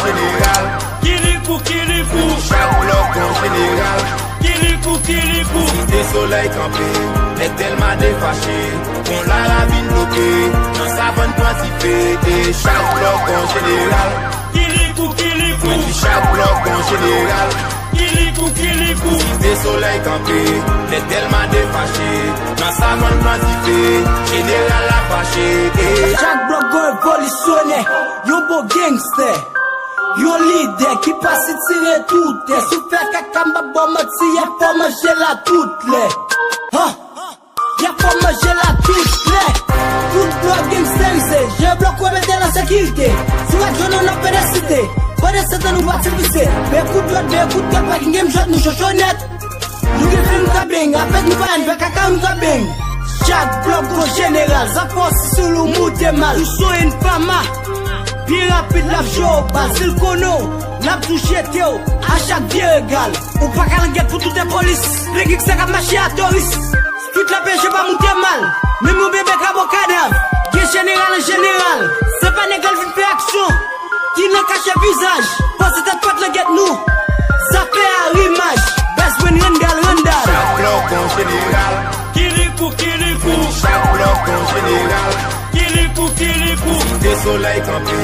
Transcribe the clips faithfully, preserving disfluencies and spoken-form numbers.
Jeneral. Kirikou, kirikou. Chak blòk gon jeneral. Kirikou, kirikou. Site Solèy kanpe, nèg Dèlma defache. Pon Laravin bloke, nan Savann pran dife. E chak blòk gon jeneral. Kirikou, kirikou. Mwen di chak blòk gon jeneral. Kirikou, kirikou. Site Solèy kanpe, nèg Dèlma defache. Nan Savann pran dife, jeneral la fache. E chak blòk gon revolisyonè, yon bon gangstè. Yon lidè ki pa sitire tout tè. Si w fè kaka, m p ap ba w manti, y ap fè w manje la tout lè. Han! Y ap fè w manje la tout lè. Tout blòk gangstèrize, je blòk ou mete nan sekirite. Si w ak jwenn nou, n ap fè deside. Fò desann nou pa sivilize. Ben kout dwèt, ben kout dwèt, pa gen game jwèt, nou chocho nèt. Nou gen fim ka beng, avèk nou pa n fè kaka nou ka beng. Chak blòk gon jeneral, sa fò si sou lou moute mal. Ou son en fama, byen rapid l ap jwe w bal. Si l konnen w, l ap tou jete w a chak vye regal. Ou pa ka langèt pou tout enpolis. Legik sa k ap mache a touris. Street la peche pa moute mal. Menm yon bebe ka bon kadav. Gen jeneral an jeneral. Se pa nèg al vin fè aksyon. Ki nan kache vizaj. Pase tèt pa t nan gèt nou. Zafè a rimaj. Best friend Randal, Randal. Chak blòk gon jeneral. Kirikou, kirikou. Chak blòk gon jeneral. Kirikou, kirikou. Site Solèy kanpe.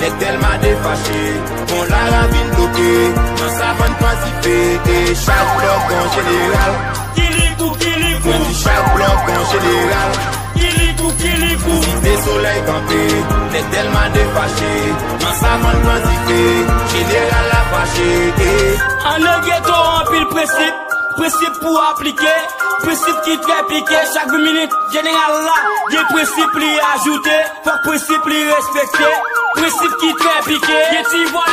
Nèg Dèlma defache. Pon Laravin bloke. Nan Savann pran dife. E chak blòk gon jeneral. Kirikou, kirikou. Mwen di chak blòk gon jeneral. Kirikou, kirikou. Site Solèy kanpe, nèg Dèlma defache. Nan Savann pran dife, jeneral la fache. An nan geto anpil prensip, prensip pou aplike, prensip ki trè pike. Chak ven minit, jeneral la gen prensip li ajoute. Fòk prensip li respekte, prensip ki trè pike. Gen ti vòlè